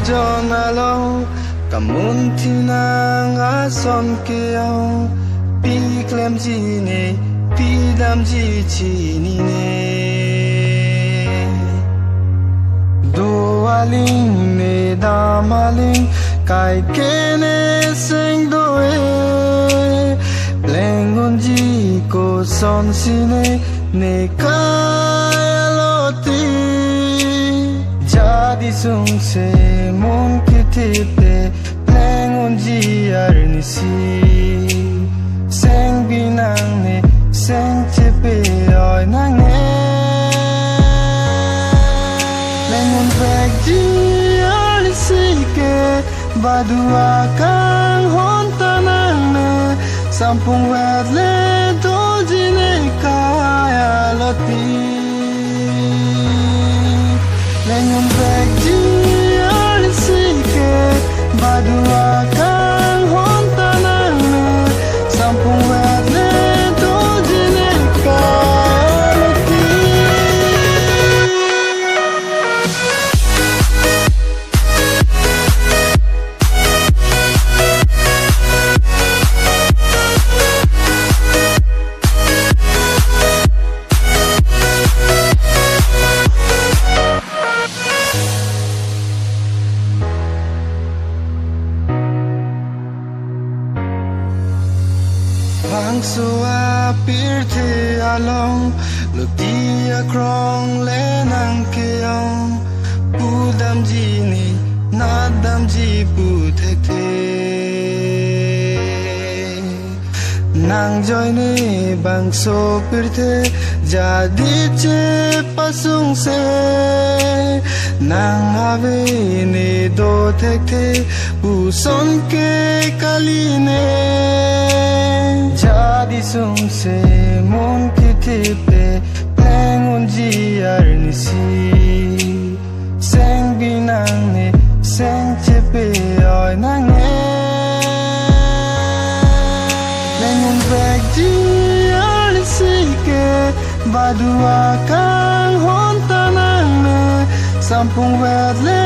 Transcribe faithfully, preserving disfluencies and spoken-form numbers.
Jon along kamun thinang ason ke-ong, pi klemji ne, pi damji chinine. Do aling ne dam aling, kai ke ne seng do-e. Pleng unji kosonsi ne, ne kai aloti. Jadi sungse mun kithip te, pleng unji arnisi. Seng binang ne, seng chepe oi nangne. Pleng unvekji arnisi ke, badu akanghon ta nangne. Sampung vet le doji ne kai aloti. Pleng unvekji arnisi ke, badu akanghon ta nangne. Sampung vet le doji ne kai aloti. Bangso apirthe along, loti akrong le nang ke-ong, pu damji ne, nat damji pu thekthe. Nang joine bangso pirthe jadi chepasungse, nang ave ne do thekthe, puson ke kali ne. Jadi sungse mun kithip te, pleng unji arnisi. Seng binang ne, seng chepe oi nangne. Pleng unvekji arnisi ke, badu akanghon ta nangne. Sampung vet le